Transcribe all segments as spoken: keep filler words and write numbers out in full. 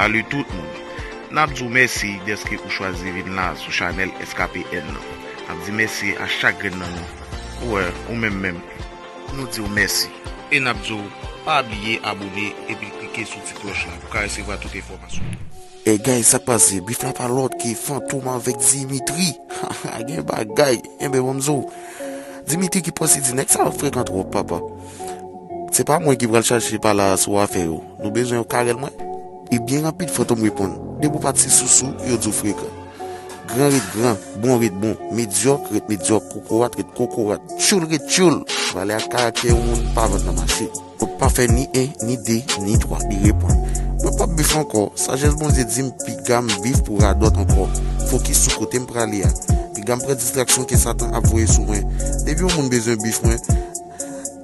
Salut tout moun. N ap di w mèsi dèske ou chwazi vin la sou chanèl S K P N nan. N ap di mèsi a chak grenn nan nou. Ou wè, ou menm menm. Nou di w mèsi. E n ap di w, pa bliye abòne epi klike sou ti klòch la pou w ka resevwa tout enfòmasyon. Ey guys, sa k pase? Bif la pa lòt ke Fantom avèk Dimitri. Gen bagay. Enben, ban m di w. Dimitri ki pòs li di, nèg sa yo frekan twòp, papa. Se pa mwen ki pral chache pale sou afè yo. Nou bezwen yo karèl mwen. E byen rapid, Fantom reponn. Depi w pati sousou, yo di w frekan. Gran ret gran, bon ret bon, medyòk ret medyòk, kokorat ret kokorat, tchoul ret tchoul. Valè ak karaktè yon moun pa vann nan mache. Donk pa fè ni en, ni de, ni twa, li reponn. Mwen p ap bif ankò, sajès Bondye di m piga m bif pou radòt ankò. Fokis sou kote m prale a. Piga m pran distraksyon ke Satan ap voye sou mwen. Depi yon moun bezwen bif mwen,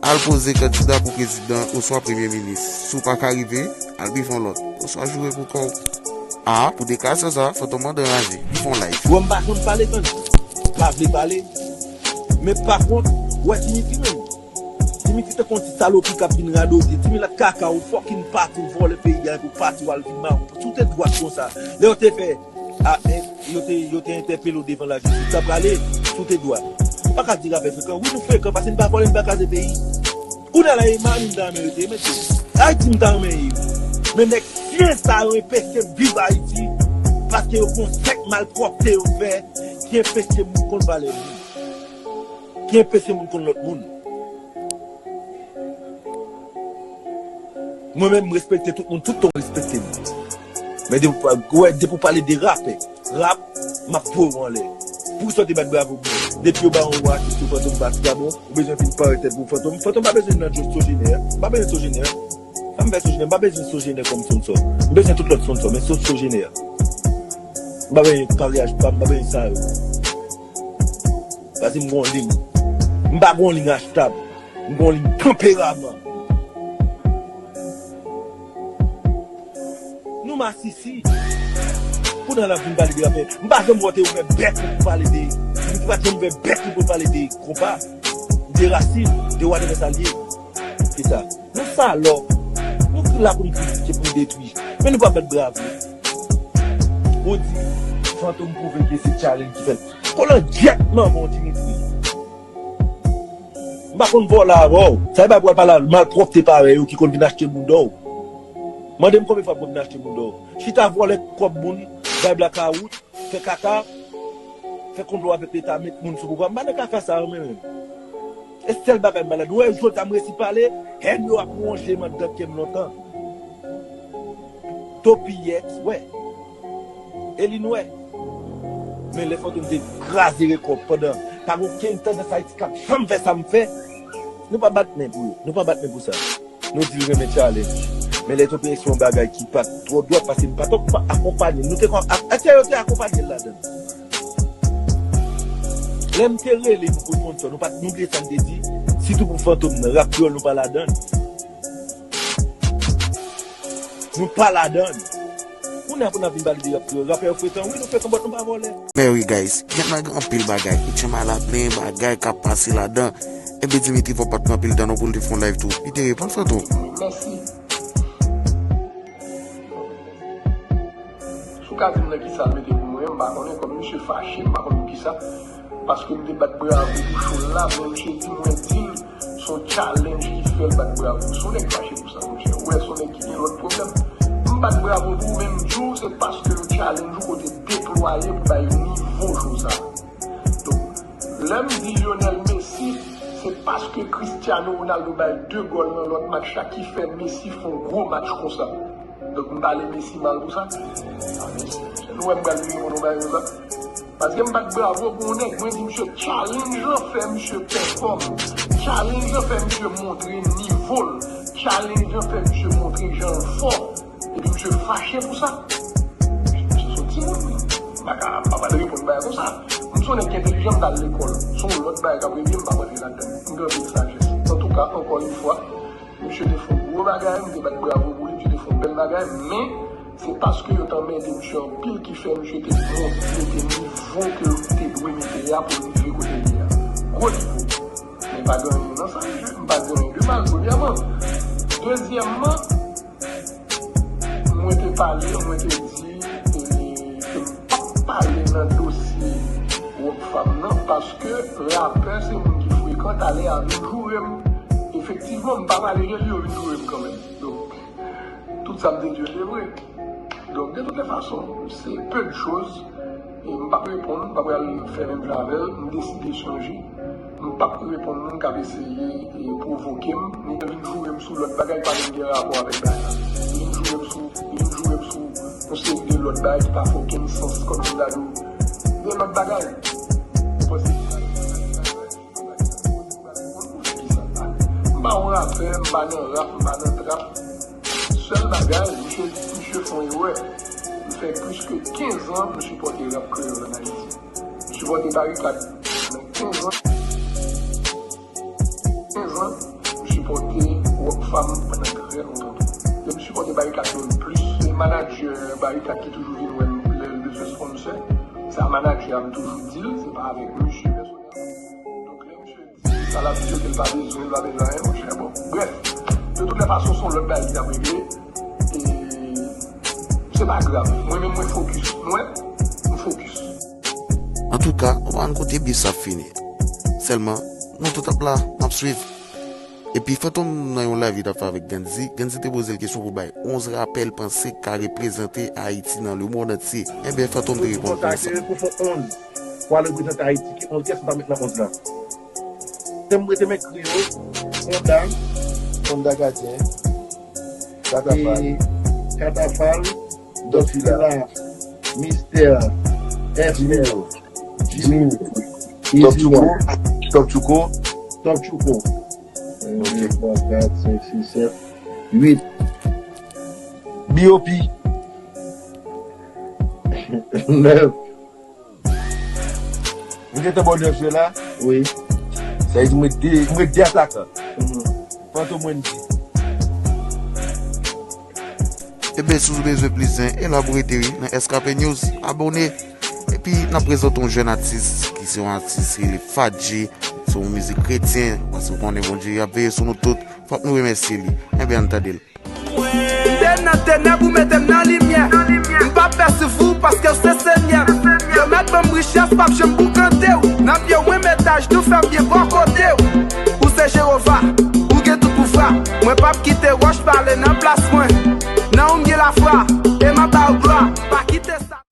al poze kandida pou prezidan oswa premye minis. Si w pa ka rive, al bif yon lòt. Oswa joure pou kò w. A, pou deklarasyon sa, Fantom anraje. Bif yon live. Bro, m pa konn pale tande. M pa vle pale. Men pa kont, w wè Dimitri menm. Dimitri tankou yon ti salopri k ap vin radote. Ti milat kaka, ou fucking pati, ou vòlè peyi a, epi w pati, w al vin mawon. Si w te dwat konsa, lè yo te fè, a, en, yo te, yo te entèpele w devan lajistis, sa prale, si w te dwat. Ou pa ka di rapè frekan. Wi, nou frekan, paske n pa vòlè, n pa kraze peyi. Kounye a la, e Mami m ta renmen rete, mesye. Ayiti m ta renmen ye. Men nèg fyen sa yo enpeche m viv Ayiti, paske yo gon sèk malpwòpte yo fè, ki enpeche moun konn valè moun. Ki enpeche moun konn lòt moun. Mwen menm, m respekte tout moun, tout tan w respekte m. Men depi w pa-, w wè, depi w pale de rapè, rap, m ap voye w anlè. Poukisa w te bat bravo pou mwen? Depi yo ba w yon atis sou Fantom, pa ti pa bon, ou bezwen vin parèt tèt pou Fantom. Fantom pa bezwen nan Sojenè. M pa bezwen Sojenè. Sa m fè Sojenè, m pa bezwen Sojenè kòm sponsò. M bezwen tout lòt sponsò, men sof Sojenè. M pa bezwen paryaj pa m, m pa bezwen sa yo. Paske m gon liy. M pa gon liy achtab. M gon liy tanperaman. Nou masisi. Kounye a l ap vin pale de rapè. M pa janm wè w te ouvè bèk ou pou pale de. M pa janm ouvè bèk ou pou pale de konpa. De rasin. De whatever sa l ye. Se sa. Nou salòp. Nou ki la pou n kritike, pou n detwi. Men nou pa bat bravo. Ou di, Fantom pwouve ke se challenge ki fè l. Kolangyèt manman w Dimitri. M pa konn vòlè avè w. Sa e pa pou al pale a malpwòpte parèy ou ki konn vin achte bounda w. Mande m konbyen fwa m konn vin achte bounda w. Chita vòlè kòb moun, bay blakawout, fè kaka, fè konplo avèk leta, met moun sou pouvwa. M pa nan kaka sa yo, mwen menm. E sèl bagay m pa ladan. Ou wè, jodi a m resi pale, hèn yo ap wonje m anndan kè m lontan. Topiyèks, wè. Elin wè. Men lè Fantom te kraze rekò pandan, pa gen okenn tandans Ayiti k ap janm fè sa m fè. Nou pa bat men pou yo. Nou pa bat men pou sa. Nou di l renmen challenge. Men lè Topiyèks fè yon bagay ki pa t twò dwat, paske m pa t akonpanye l. Nou te kon-, ak-, aktè yo te akonpanye l ladan l. Lè m te rele nou pou sponsò, nou pa t, nou bliye sa n te di. Sitou pou Fantom nan, rap kreyòl nou pa ladan l. Nou pa ladan l. Kounye a pou n ap vin pale de rap kreyòl. Rapè yo frekan, wi, nou frekan, but nou pa vòlè. Men wi, guys, gen anpil bagay. H M I la plen bagay k ap pase ladan. Ebyen, Dimitri fò pa t pran anpil tan non pou l te fè yon live tou. Li te reponn Fantom. Mèsi. Si w ka di m nan kisa l mete pou mwen, m pa konnen, kòm misye fache, m pa konn pou kisa. Paske m te bat bravo pou cho l la, men misye di mwen di l se yon challenge ki fè l bat bravo. Se yon nèg fache pou sa, monchè. Ou wè, se yon nèg ki gen lòt pwoblèm. M bat bravo pou ou, men m di w, se paske yon challenge ou kote deplwaye pou bay nivo cho sa. Donk, lè m di Lionel Messi, se paske Cristiano Ronaldo bay de gòl nan lòt match la ki fè Messi fè yon gwo match konsa. Donk, m pale Messi mal pou sa? Ah, Messi, nou wè m pral vire konn yon bagay konsa? Paske m bat bravo pou yon nèg, mwen di misye challenge lan fè misye pèfòm. Challenge lan fè misye montre nivo l. Challenge lan fè misye montre jan l fò. Epi misye fache pou sa. Misye se yon timoun, wi. M pa ka, m pa pral reponn bagay konsa. M se yon nèg ki entèlijan, m t al lekòl. Se yon lòt bagay k ap revye, m p ap rantre ladan l. M gen anpil sajès. Antouka, ankò yon fwa, misye te fè yon gwo bagay, m te bat bravo pou li, misye te fè yon bèl bagay, men se paske yo t anmède misye anpil ki fè misye te mont-, mete nivo ke l te dwe mete a pou l rive kote l ye a. Gwo nivo. Men pa gen anyen nan sa, mesye. M pa gen anyen de mal, premyèman. Dezyèmman, mwen te pale, mwen te di, e, ke m p ap pale nan dosye Rockfam nan, paske rapè se moun ki frekan, talè a vin joure m. Efektivman, m pa pale de li, yo vin joure m kanmenm. Donk, tout sa m te di yo te vre. Donk, de toutes les façons, c'est peu de choses. E m p ap reponn, m pa pral fè menm jan avè l. M deside chanje. M p ap reponn moun k ap eseye e pwovoke m, ni vin joure m sou lòt bagay ki pa menm gen rapò avèk bagay la. Li vin joure m sou, li vin joure m sou yon seri de lòt bagay ki pa fè okenn sans, kòm si m ta di w, de lòt bagay. Ou panse ki sa? M pa yon rapè, m pa nan rap, m pa nan trap. Sèl bagay, misye, misye fè yon erè. M fè plis ke kenz an m sipòte rap kreyòl ann Ayiti. M sipòte Barikad pandan kenz an. Kenz an, m sipòte Rockfam pandan trè lontan tou. E m sipòte Barikad menm plis. Se manadjè Barikad ki toujou vin wè m lè l bezwen sponsè. Sa manadjè a m toujou di l, se pa avèk misye pèsonèl. Donk, lè misye di sa l ap di yo ke l pa bezwen, l pa bezwen anyen, monchè, bon. Brèf, de toutes les façons, se yon lòt bagay ki t ap regle. E se pa grav. Mwen menm, mwen fokis. Mwen, m fokis. Antouka, ann koute bif sa fini. Sèlman, nou tout ap la, n ap swiv. Epi Fantom nan yon live li t ap fè avèk Gandhi, Gandhi te poze l kesyon pou l bay onz rapè l panse k ka reprezante Ayiti nan lemond antye. Enben, Fantom te reponn konsa. Pou fè onz, pou al reprezante Ayiti, ki onz, kiyès nou ta met nan onz la? Tèm rete mèt kriyo, Fonda, Fonda Gadyen, Katafal, e, Katafal, Dòt Fila, Mistè, Jimmy, Jimmy, Top Tchouko, Top Tchouko. Top Tchouko. Ok. Twa, kat, senk, sis, sèt, uit. B O P. Nèf. Mwen gentan ba w nèf jwè la. Wi. Sa vle di mwen de, mwen de atakan. Mhm. Fantom Wendy. Ebyen, si w bezwen plis zen elabore wi, nan S K P News, abòne. Epi, n ap prezante yon jèn atis, ki se yon atis rele Fadji. Se yon mizik kretyen, paske w konnen Bondye ap veye sou nou tout. Fòk nou remèsye li. Ebyen, ann tande l. M te nan tenèb, ou mete m nan limyè. M p ap pè souf ou, paske w se Senyè m. Yo mèt ban m richès, p ap janm boukante w. Nan pye w, mwen met aj, tou fè m byen bò kote w. Ou se Jewova, ou gen tout pouvwa. Mwen p ap kite wòch pale nan plas mwen. Nan ou m gen lafwa, e m ap ba w glwa. Pa kite sa.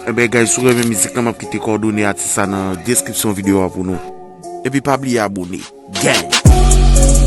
Enben, guys, si w renmen mizik lan, m ap kite kòdone atis sa nan deskripsyon videyo a pou nou. Epi pa bliye abòne. Gang!